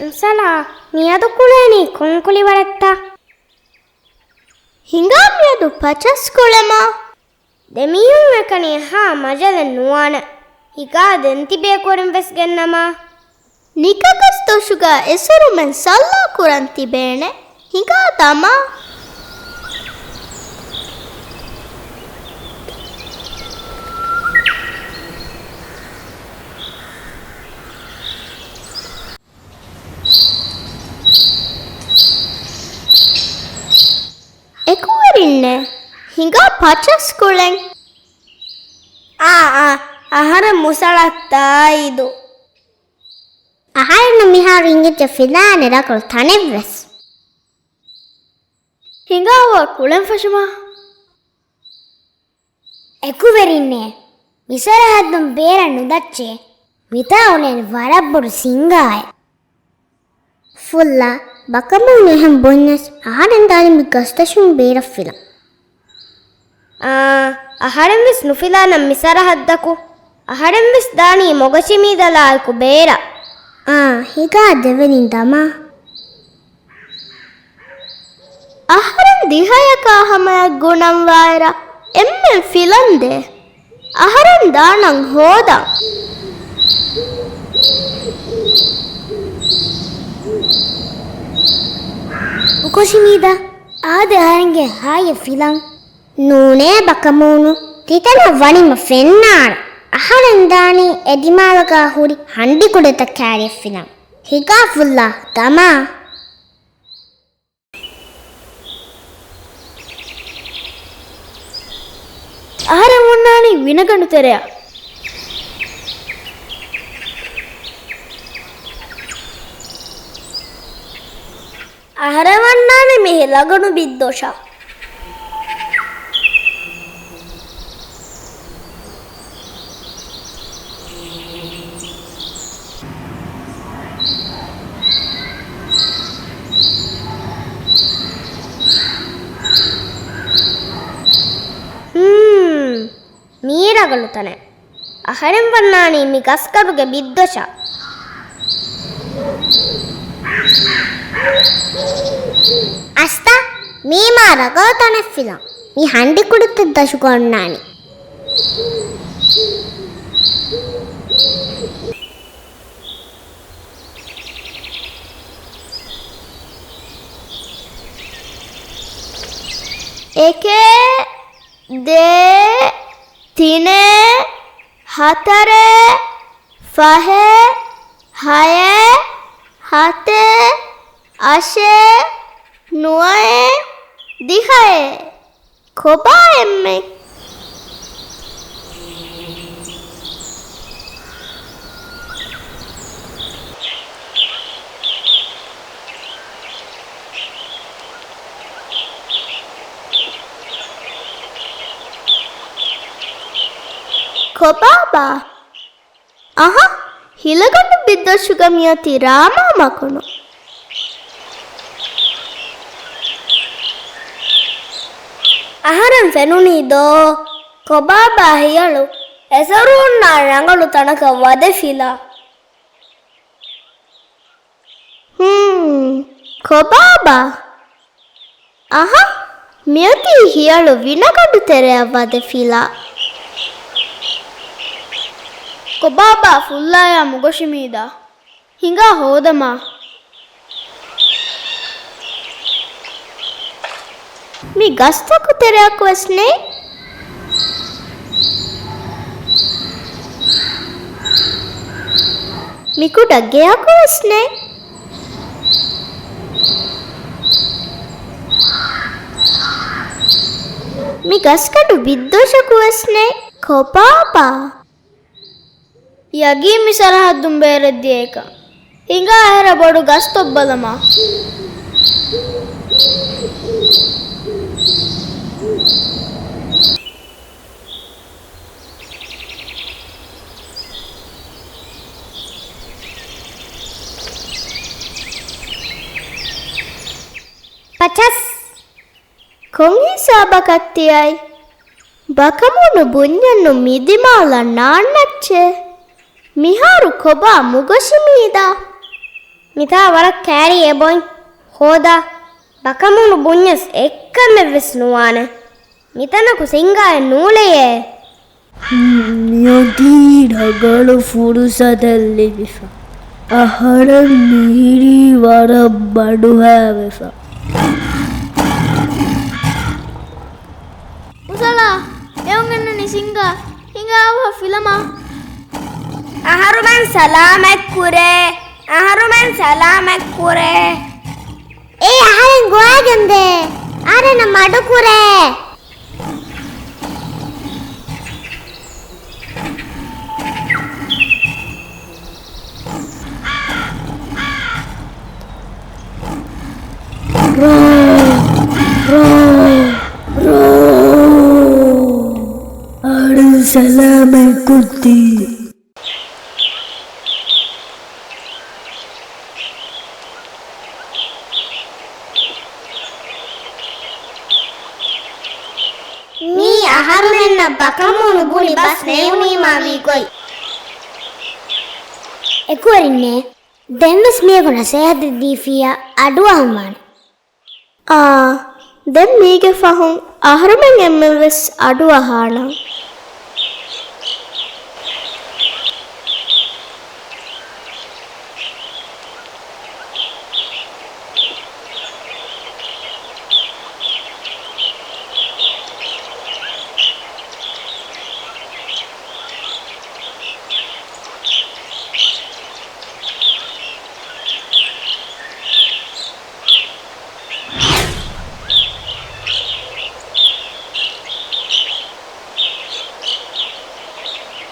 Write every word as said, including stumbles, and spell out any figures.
އިންސާލާ، މިއަދު ކުޅޭނީ ކޮން ކުޅިވަރެއްތަ؟ ހިނގާ މިއަދު ޕަޗަސް ކުޅެމާ. ދެމީހުން އެކަނި އެހާ މަޖަލެއް ނުވާނެ. ހިނގާ ދެން ތިބޭ ކުރިން ވެސް ގެންނަމާ. ނިކަގަސް ދޮށުގަ އެސުރުމެއް ސައްލާ ކުރަން ތިބޭނެ. ހިނގާ ދަމާ. އެކުވެރިންނޭ، ހިނގާ ޕަޗަސް ކުޅެން. އާ، އާ، އަހަރެން މުސަޅަ ތާއީދު. އަހަރެންނަށް މިހާރު އިނގިއްޖެ ފިލާނެ ރަނގަޅު ތަނެއްވެސް. ހިނގާވާ ކުޅެން ފެށުމާ. އެކުވެރިންނޭ، މި ސަރަހައްދުން ބޭރަށް ނުދައްޗޭ. މިތާ އުޅޭނެ ވަރަށް ބޮޑު ސިނގާއެއް. ފުއްލާ، ބަކަމޫނު އެހެން ބުންޏަސް އަހަރެން ދާނީ މި ގަސްދަށުން ބޭރަށް ފިލަން. އާ، އަހަރެން ވެސް ނުފިލާނަން މި ސަރަހައްދަކު. އަހަރެން ވެސް ދާނީ މޮގަށި މީދަލާއެކު ބޭރަށް. އާ، ހިނގާ ދެވެނީ ދަމާ. އަހަރެން ދިހަޔަކާ ހަމަޔަށް ގުނަން ވާއިރަށް އެންމެން ފިލަން ދޭ. އަހަރެން ދާނަން ހޯދަން. މޮގަށި މީދަ އާދެ އަހަރެންގެ ހާއްޔަށް ފިލަން. ނޫނޭ ބަކަމޫނު، ތިތަނަށް ވަނީމަ ފެންނާނެ. އަހަރެން ދާނީ އެ ދިމާލަކާ ހުރި ހަނޑި ކުޑަތައް ކާރިއަށް ފިލަން. ހިނގާ ފުއްލާ ދަމާ. އަހަރެން އޮންނާނީ ވިނަގަނޑު ތެރެއަށް. އަހަރެން އޮންނާނީ މި ހިލަގަނޑު ބިއްދޮށަށް. ހޫން. މީ ރަނގަޅު ތަނެއް. އަހަރެން ވަންނާނީ މި ގަސްގަނޑުގެ ބިއްދޮށަށް. އަސްތަ، މީ މާ ރަނގަޅު ތަނެއް ފިލަން. މި ހަނޑި ކުޑަތައް ދަށުގަ އޮންނާނީ. އެކެއް، ދޭއް، ތިނެއް، ހަތަރެއް، ފަހެއް، ހައެއް، ހަތެއް، އަށެއް، ނުވައެއް، ދިހައެއް. ކޮބާ އެންމެ؟ ކޮބާބާ؟ އަހަ، ހިލަގަނޑު ބިއްދޮށުގަ މިއޮތީ ރާމާ މަކުނު. އަހަރެން ފެނުނީ ދޯ؟ ކޮބާބާ ހިޔަޅު އެސޮރު އޮންނާ ރަނގަޅު ތަނަކަށް ވަދެފިލާ. ހޫން، ކޮބާބާ؟ އަހަ، މިއޮތީ ހިޔަޅު ވިނަގަނޑު ތެރެއަށް ވަދެ ފިލާ. ކޮބާބާ ފުއްލާޔާ މުގޮށި މީދާ. ހިނގާ ހޯދަމާ. މި ގަސްތަކު ތެރެއަކު ވެސް ނެތް. މި ކުޑަ ގެއަކު ވެސް ނެތް. މި ގަސްގަނޑު ބިއްދޮށަކު ވެސް ނެތް. ކޮބާބާ؟ ޔަގީން މި ސަރަހައްދުން ބޭރެއް ދިޔައެކަން. ހިނގާ އެހެރަ ބޮޑު ގަސްތައް ބަލަމާ. ޕަޗަސް. ކޮން ހިސާބަކަށް ތިއައީ؟ ބަކަމޫނު ބުންޏަންނު މި ދިމާލަށް ނާންނައްޗޭ. މިހާރު ކޮބާ މުގޮށި މީދާ؟ މިތާ ވަރަށް ކައިރި އެބޮތް. ހޯދާ، ބަކަމޫނު ބުންޏަސް އެއްކަމެއްވެސް ނުވާނެ. މިތަނަކު ސިންގާއެއް ނޫޅެޔޭ. މިއޮތީ ރަނގަޅު ފުރުސަތެއް ލިބިފަ. އަހަރެން މިހިރީ ވަރަށް ބަނޑުހައިވެފަ. އުސަލާ، އެއޮން އެންނަނީ ސިންގާ. ހިނގާ އަވަހަށް ފިލަމާ. އަހަރުމެން ސަލާމަތް ކުރޭ. އަހަރުމެން ސަލާމަތް ކުރޭ. އޭ އަހަރެން ގޮވައިގެންދޭ. އަހަރެންނަށް މަޑުކުރޭ. ރޯ، ރޯ، ރޯ. އަހަރެން ސަލާމަތް ކޮށްދީ. މީ އަހަރުމެންނަށް ބަކަމޫނު ބުނި ބަސް ނެއުނީމާ ވީ ގޮތް. އެކުވެރިންނޭ، ދެންވެސް މީހަކު ނަސޭހަތެއް ދީފިއްޔާ އަޑުއަހަން ވާނެ. އާ، ދެން މީގެ ފަހުން އަހަރުމެން އެންމެންވެސް އަޑުއަހާނަން.